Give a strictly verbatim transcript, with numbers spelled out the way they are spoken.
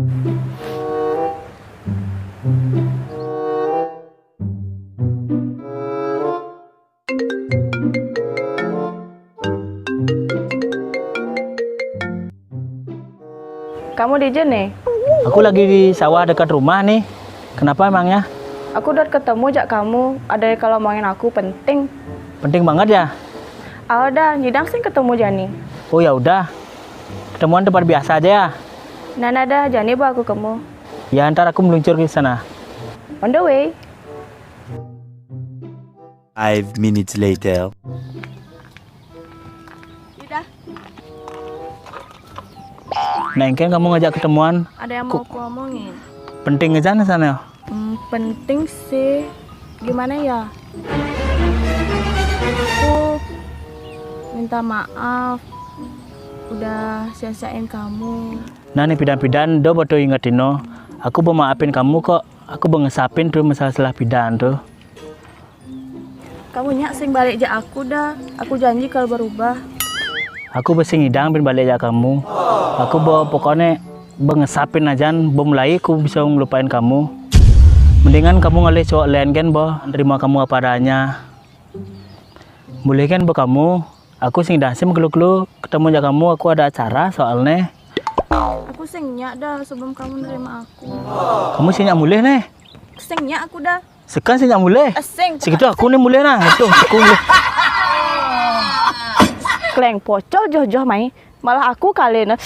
Kamu di jene? Aku lagi di sawah dekat rumah nih. Kenapa emangnya? Aku dot ketemu jak kamu, ada kalau mangin aku penting. Penting banget ya? Ayo dah, nyidang sing ketemu jani. Oh ya udah, ketemuan tempat biasa aja ya. Nana dah, jani bawa aku kemu. Ya ntar aku meluncur ke sana. On the way. Five minutes later. Ida, Nengken kamu ngajak ketemuan. Ada yang mau aku omongin. Penting aja nih sana. Hmm, penting sih. Gimana ya? Aku minta maaf udah sia-siain kamu. Nah nih pidan-pidan do boto ingetino. Aku mau maafin kamu kok. Aku mau ngesapin tuh masalah-masalah pidan tuh. Kamu nyak sing balik jak aku dah. Aku janji kalau berubah. Aku besi ngidang bin balik jak kamu. Aku bo pokoknya bengesapin ajan, bo mulai aku bisa ngelupain kamu. Mendingan kamu ngalih cowok lain kan bo, nerima kamu apa adanya. Boleh kan bo kamu? Aku sing dah sim kelu-kelu ketemu jak kamu, aku ada acara soalnya. Aku sing nyak dah sebelum kamu nerima aku. Kamu sing nyak mulih nih. Sing nyak aku dah. Sekarang sing nyak mulih. Eh, sing. Segitu aku nih mulih nah. Itu aku mulih. Kleng pocol joh-joh mai. Malah aku kali nah.